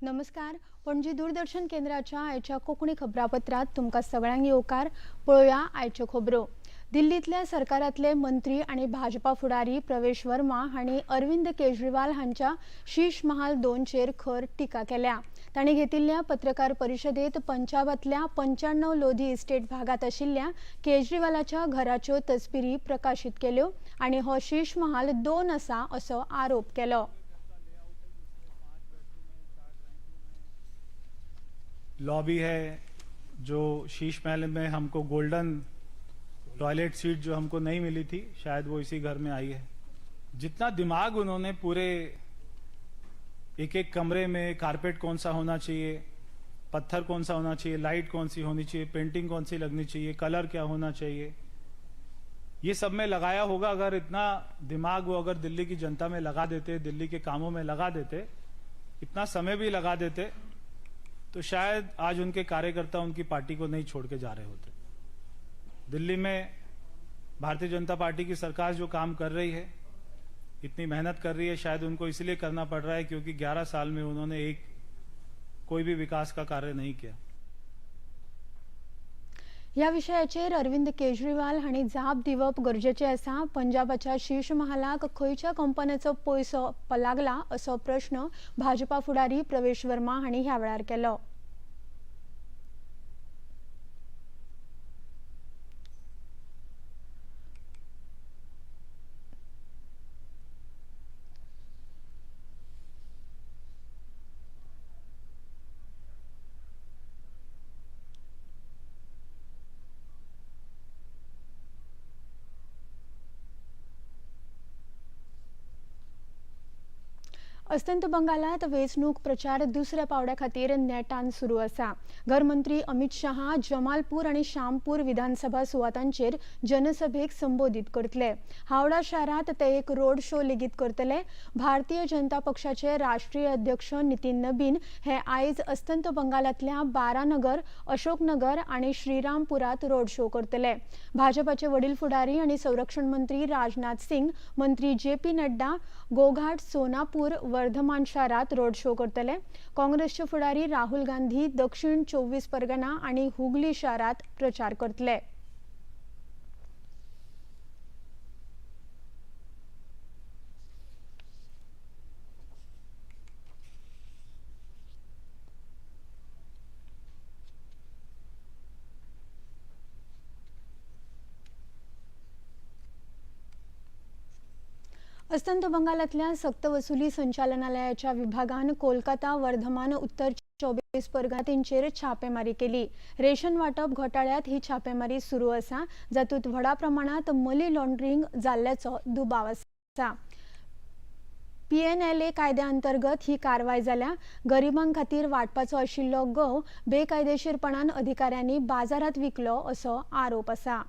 नमस्कार, पणजी दूरदर्शन केंद्राच्या आयच्या कोंकणी खबरापत्रांत तुमकां सगळ्यांक येवकार. पळोवया आयच्यो खबरो. दिल्लींतल्या सरकारांतले मंत्री आनी भाजपा फुडारी प्रवेश वर्मा हांणी अरविंद केजरीवाल हांच्या शीश महाल 2चेर खर टिका केल्या. तांणी घेतिल्ल्या पत्रकार परिशदेंत पंजाबांतल्या 95 लोधी इस्टेट भागांत आशिल्ल्या केजरीवालाच्या घराच्यो तस्बिरी प्रकाशीत केल्यो आनी हो शीश महाल 2 आसा असो आरोप केलो. लॉबी है जो शीश महल में हमको गोल्डन टॉयलेट सीट जो हमको नहीं मिली थी, शायद वो इसी घर में आई है. जितना दिमाग उन्होंने पूरे एक एक कमरे में कारपेट कौन सा होना चाहिए, पत्थर कौन सा होना चाहिए, लाइट कौन सी होनी चाहिए, पेंटिंग कौन सी लगनी चाहिए, कलर क्या होना चाहिए, ये सब में लगाया होगा. अगर इतना दिमाग वो अगर दिल्ली की जनता में लगा देते, दिल्ली के कामों में लगा देते, इतना समय भी लगा देते, तो शायद आज उनके कार्यकर्ता उनकी पार्टी को नहीं छोड़ के जा रहे होते. दिल्ली में भारतीय जनता पार्टी की सरकार जो काम कर रही है, इतनी मेहनत कर रही है, शायद उनको इसलिए करना पड़ रहा है क्योंकि 11 साल में उन्होंने एक कोई भी विकास का कार्य नहीं किया. ह्या विशयाचेर अरविंद केजरीवाल हांणी जाप दिवप गरजेचें आसा. पंजाबाच्या शीश महालाक खंयच्या कंपन्याचो पयसो लागला असो प्रश्न भाजपा फुडारी प्रवेश वर्मा हांणी ह्या वेळार केलो. अस्तंत बंगालात वेंचणूक प्रचार दुसऱ्या पावड्या खातीर नेटान सुरू आसा. घरमंत्री अमित शहा जमालपूर आनी श्यामपूर विधानसभा सुवातांचेर जनसभेक संबोधीत करतले. हावडा शारांत ते एक रोड शो लेगीत करतले. भारतीय जनता पक्षाचे राष्ट्रीय अध्यक्ष नितीन नबीन हे आयज अस्तंत बंगालांतल्या बारानगर, अशोकनगर आनी श्रीरामपुरात रोड शो करतले. भाजपाचे वडील फुडारी आनी संरक्षण मंत्री राजनाथ सिंग, मंत्री जे पी नड्डा गोघाट, सोनापूर, वर्धमान शारात रोड शो करतले. काँग्रेसचे फुडारी राहुल गांधी दक्षिण 24 परगना आणि हुगली शारात प्रचार करतले. अस्तंत बंगालातल्या सक्तवसुली संचालनालयाच्या विभागान कोलकाता, वर्धमान, उत्तर 24 परगनांचेर छापेमारी केली. रेशन वाटप घोटाळ्यात ही छापेमारी सुरू आसा, जातूंत व्हडा प्रमाणात मनी लॉन्ड्रिंग जाल्ल्याचो दुबाव आसा. PNLA कायद्या अंतर्गत ही कारवाय जाल्या. गरिबां खातीर वाटपाचो आशिल्लो गंव बेकायदेशीरपणान अधिकाऱ्यांनी बाजारात विकलो असो आरोप आसा.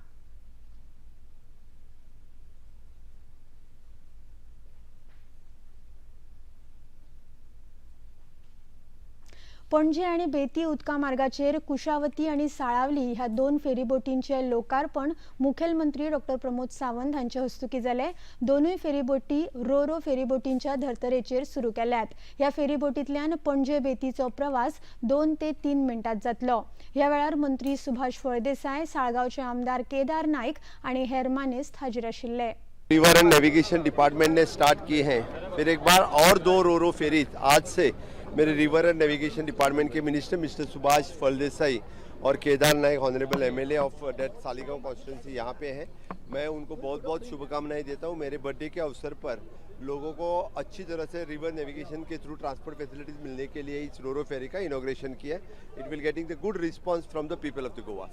पणजे आनी बेती उदका मार्गाचेर कुशावती आनी साळावली ह्या 2 फेरीबोटींचे लोकार्पण मुखेलमंत्री डॉक्टर प्रमोद सावंत हांचे हस्तुकीं जालें. दोनूय फेरीबोटी रोरो फेरीबोटींच्या धर्तरेचेर सुरू केल्यात. ह्या फेरीबोटींतल्यान पणजे बेतीचो प्रवास 2 ते 3 मिनटांत जातलो. ह्या वेळार मंत्री सुभाष फळदेसाय, साळगांवचे आमदार केदार नायक आनी हेर मानेस्त हाजीर आशिल्ले. रिवर एंड नेविगेशन डिपार्टमेंट ने स्टार्ट किए हैं. फिर एक बार और 2 रोरो फेरी आज से मेरे रिवर एंड नेविगेशन डिपार्टमेंट के मिनिस्टर मिस्टर सुभाष फलदेसाई और Kedar Naik honourable MLA of that Saligao constituency यहाँ पे हैं. मैं उनको बहुत बहुत शुभकामनाएं देता हूँ. मेरे बर्थडे के अवसर पर लोगों को अच्छी तरह से रिवर नेविगेशन के थ्रू ट्रांसपोर्ट फैसिलिटीज मिलने के लिए इस रोरो फेरी का इनॉग्रेशन किया. It will getting the good response from the people of the Goa.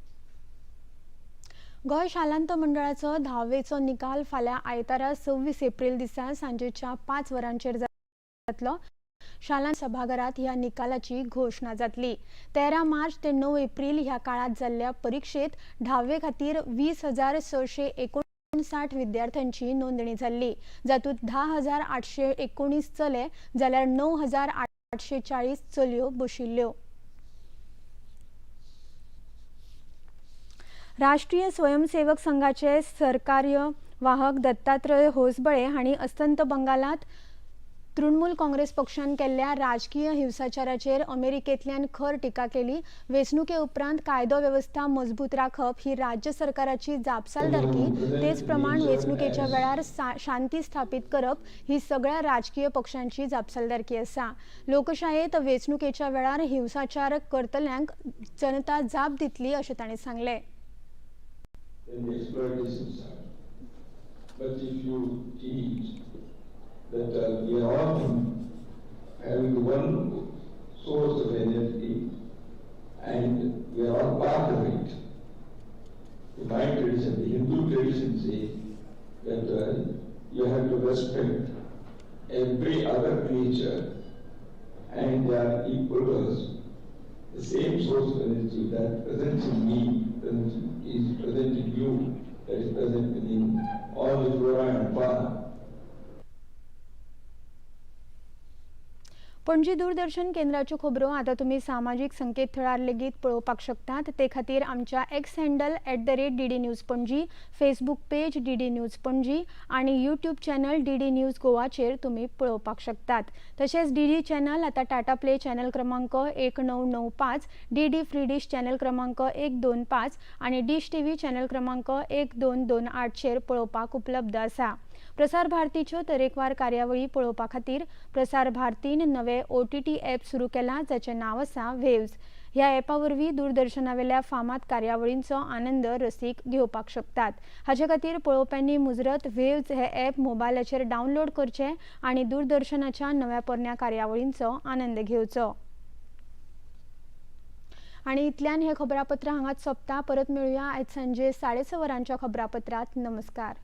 Goa शालांत मंडळाचो 10वेचो निकाल फाल्यां आयतारा 26 एप्रील दिसा सांजेच्या 5 वरांचेर जातलो. शालांत सभाघरात ह्या निकालाची घोशणा जातली. 13 मार्च ते 9 एप्रील ह्या काळात जाल्ल्या परिक्षेत 10वे खातीर 20,659 विद्यार्थ्यांची नोंदणी जाल्ली, जातूंत 10,819 चले जाल्यार 9,840 चलयो बशिल्ल्यो. राष्ट्रीय स्वयंसेवक संघाचे सरकार्यवाहक दत्तात्रय होसबळे हांणी अस्तंत बंगालात तृणमूल काँग्रेस पक्षान केल्ल्या राजकीय हिंसाचाराचेर अमेरिकेंतल्यान खर टिका केली. वेंचणुके उपरांत कायदो वेवस्था मजबूत राखप ही राज्य सरकाराची जापसालदारकी, तेच प्रमाण वेंचणुकेच्या वेळार शांती स्थापीत करप ही सगळ्या राजकीय पक्षांची जापसालदारकी आसा. लोकशायेत वेंचणुकेच्या वेळार हिंसाचार करतल्यांक जनता जाप दितली अशें तांणी सांगलें. Then the exploitation starts. But if you teach that we are all having one source of energy and we are all part of it. In my tradition, the Hindu tradition says that you have to respect every other creature and they are equal to us. The same source of energy that presents in me is present in you, that is present within all the flora and fauna. Panaji Doordarshan केंद्राच्यो खबरो आतां तुमी सामाजीक संकेतथळार लेगीत पळोवपाक शकतात. ते खातीर आमच्या X handle @DD News Panaji, Facebook page DD News Panaji आनी यूट्यूब चॅनल डीडी न्यूज गोवाचेर तुमी पळोवपाक शकतात. तशेंच डीडी चॅनल आतां टाटा प्ले चॅनल क्रमांक 1995, डीडी फ्री डिश चॅनल क्रमांक 125 आनी डिश टीव्ही चॅनल क्रमांक 1228चेर पळोवपाक उपलब्ध आसा. प्रसार भारतीच्यो तरेकवार कार्यावळी पळोवपा खातीर प्रसार भारतीन नवे ओटीटी ॲप सुरू केलां, जाचें नांव आसा वेव्ज. ह्या ॲपा वरवीं दूरदर्शनावेल्या फामाद कार्यावळींचो आनंद रसीक घेवपाक शकतात. हाचे खातीर पळोवप्यांनी मुजरत वेव्ज हे ॲप मोबायलाचेर डावनलोड करचें आनी दूरदर्शनाच्या नव्या पोरण्या कार्यावळींचो आनंद घेवचो. आनी इतल्यान हें खबरापत्र हांगाच सोंपता. परत मेळुया आयज सांजे 6:30 वरांच्या खबरापत्रांत. नमस्कार.